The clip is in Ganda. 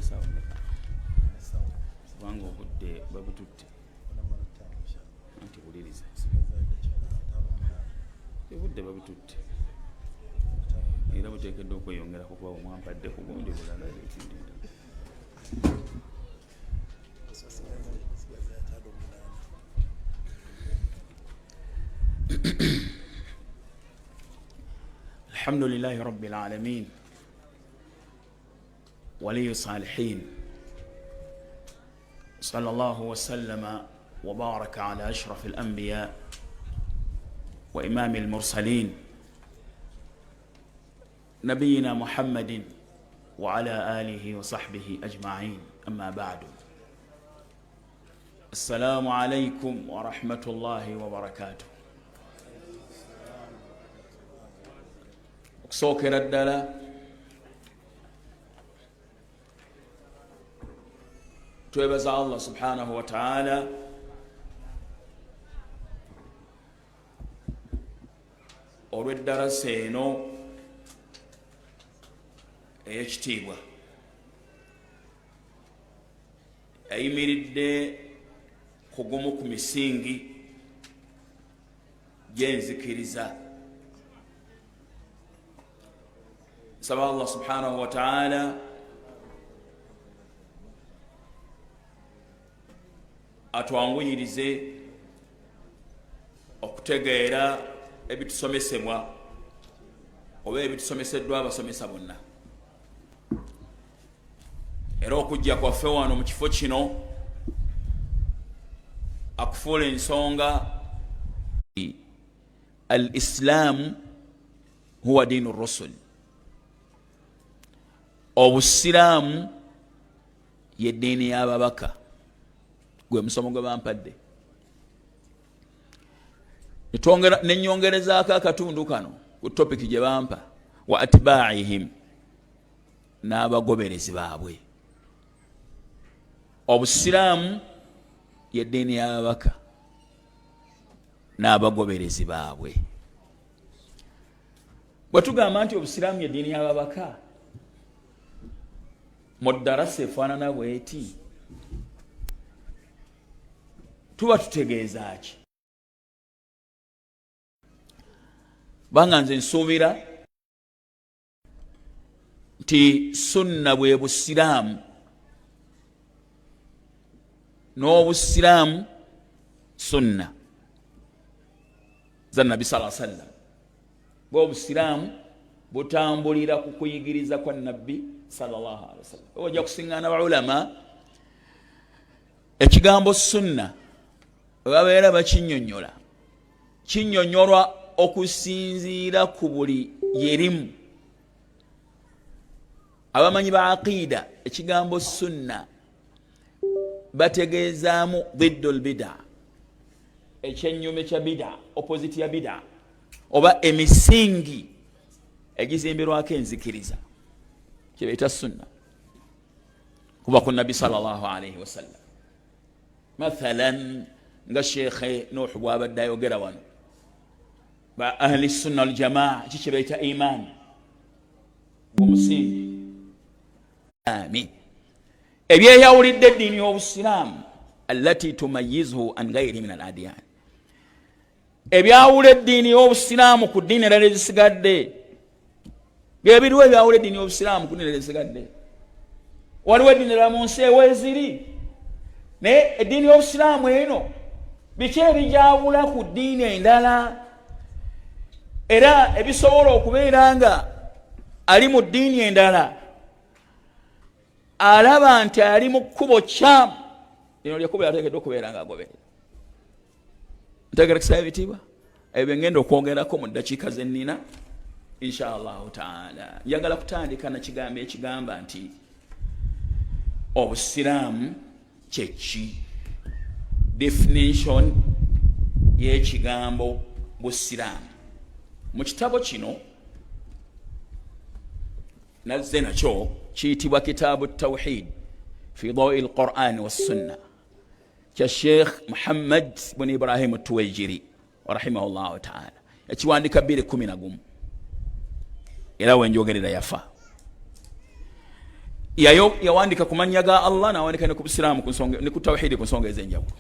Saawa mmeka? Kubanga obudde babututte. Anti wuliriza, obudde babututte era buteekeddwa okweyongerako kuba bwemwampadde ku gundi bulala ekindi. الحمد لله رب العالمين، ولي الصالحين، صلى الله وسلم وبارك على أشرف الأنبياء وإمام المرسلين، نبينا محمد وعلى آله وصحبه أجمعين، أما بعد، السلام عليكم ورحمة الله وبركاته. Okusookera ddala twebaza Allah subhanahu wa taala olw'eddarasa eno ey'ekitiibwa eyimiridde ku gumu ku misingi gy'enzikiriza. Nsaba Allah subhanahu wa taala atwanguyirize okutegeera ebitusomesebwa oba ebitusomeseddwa abasomesa bonna, era okujja kwaffe wano mu kifo kino akufuula ensonga. Al islaamu huwa diinu rusul, obusiraamu yeddiini y'ababaka, gwe musomo gwe bampadde. Nenyongerezaako akatundu kano ku topiki gye bampa, wa atbaihim, n'abagoberezi baabwe. Obusiraamu yeddiini y'ababaka n'abagoberezi baabwe. Bwe tugamba nti obusiraamu yeddiini y'ababaka mu ddarasa efaanana bweti, tuba tutegeeza ki? Kubanga nze nsuubira nti sunna bwe busiraamu n'obusiraamu sunna za Nabbi saa sallam, bwe obusiraamu butambulira ku kuyigiriza kwa Nabbi salllahalihi wasallam. Ojja kusiŋŋaana baulama ekigambo sunna webabeera bakinyonyola, kinyonyolwa okusinziira ku buli yerimu. Abamanyi ba aqiida ekigambo sunna bategeezaamu diddu lbida, ekyenyume kya bida, opposite ya bida, oba emisingi egizimbirwako enzikiriza kyebaita sunna kuva ku Nabbi salllah alaihi wasallam. Mathalan nga Sheekhe Nuh bwabadde ayogera wano, ba ahli sunna waljamaa ki kyebaita iman gwomusingi ami ebyeyawulidde eddiini y'obusiraamu, allati tumayizhu an gairi min al adiyan, ebyawula eddiini y'obusiraamu ku ddiini endala ezisigadde. Byebiriwo ebyawula eddiini y'obusiraamu ku ddiini endala ezisigadde? Waliwo eddiini endala mu nsi eweeziri, naye eddiini y'obusiraamu eno biki ebijawula ku ddiini endala, era ebisobola okubeera nga ali mu ddiini endala alaba nti ali mu kkubo kyamu, lino lyekkubo yateekeddwa okubeera nga agoberera? Ntegerekesa ebitiibwa ebyo byengenda okwogerako mu ddakiika zennina insha Allahu taala. Njagala kutandika nakigambo ekigamba nti obusiraamu kyeki, definition y'ekigambo busiraamu. Mu kitabo kino nazze nakyo kiyitibwa Kitaabu Tawhid fi dawi lqurani wassunna kya Sheikh Muhammad bun Ibrahimu Tuwejiri rahimahullahu taala, yakiwandika 211, era wenjogerera yafa. Yawandika ku mannya ga Allah, nawandika ne ku busiraamu, ne ku tawhidi, ku nsonga ez'enjawulo.